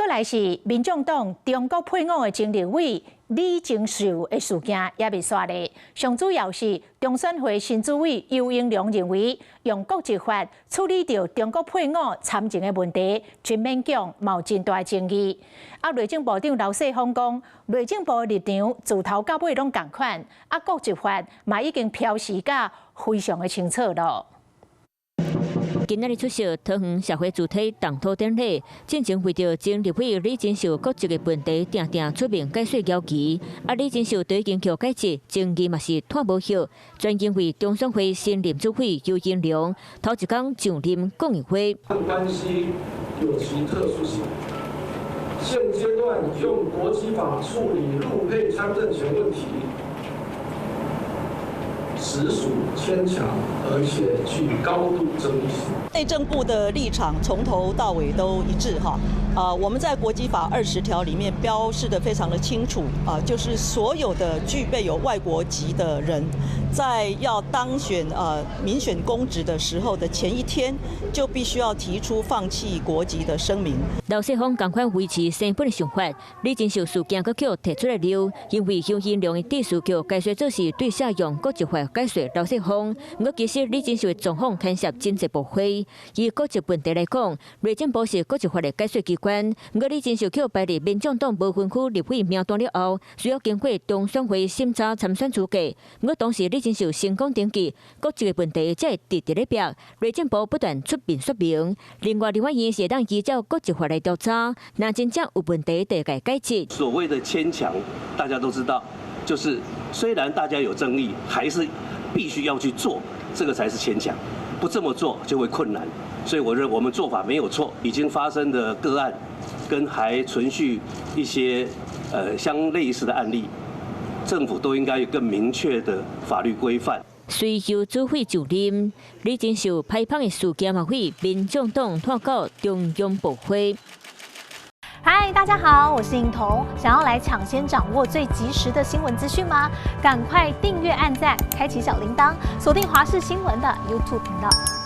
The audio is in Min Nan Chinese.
閣來是民眾黨中國配偶的前立委李鍾秀的事件也未煞咧。上主要是中選會新主委游盈隆認為，用國籍法處理著中國配偶參政的問題，真勉強，嘛有真大爭議。啊，內政部長劉世鋒講，內政部立場自頭到尾攏仝款，啊，國籍法嘛已經標示甲非常的清楚囉。今仔日出席桃園社會主體動土典禮，進前為著前立委李鍾秀國籍的問題，定定出面解說搖旗。啊，李鍾秀都已經予解職，爭議嘛是拖無歇。全因為中選會新任主委游盈隆，頭一工上任講的話。關係有其特殊性，現階段用國籍法處理陸配參政權問題，實屬牽強，而且具高度爭議性。內政部的立場從頭到尾都一致哈，啊，我們在國籍法20條裡面標示得非常的清楚啊，就是所有的具備有外國籍的人，在要當選民選公職的時候的前一天，就必須要提出放棄國籍的聲明。劉世鋒仝款維持原本的想法，李鍾秀事件閣予提出來溜，因為游盈隆的指示叫解說做是對下用國籍法解說劉世鋒，毋過其實李鍾秀的狀況牽涉真濟部會。以國籍問題來講，內政部是國籍法的解說機關，毋過李鍾秀予排入民眾黨無分區立委名單了後，需要經過中選會審查參選資格。毋過當時李鍾秀成功登記，國籍的問題才會直直咧逼，內政部不斷出面說明。另外，立法院是會當依照國籍法來調查，若真正有問題，就會解職。所謂的牽強，大家都知道，就是雖然大家有爭議，還是必須要去做，這個才是牽強。不這麼做就會困難，所以我認為我們做法沒有錯。已經發生的個案，跟還存續一些相類似的案例，政府都應該有更明確的法律規範。隨游主委就任，李鍾秀歹芳的事件嘛，予民眾黨拖到中央部會。嗨，大家好，我是穎彤。想要來搶先掌握最及時的新聞資訊嗎？趕快訂閱、按讚、開啟小鈴鐺，鎖定華視新聞的 YouTube 頻道。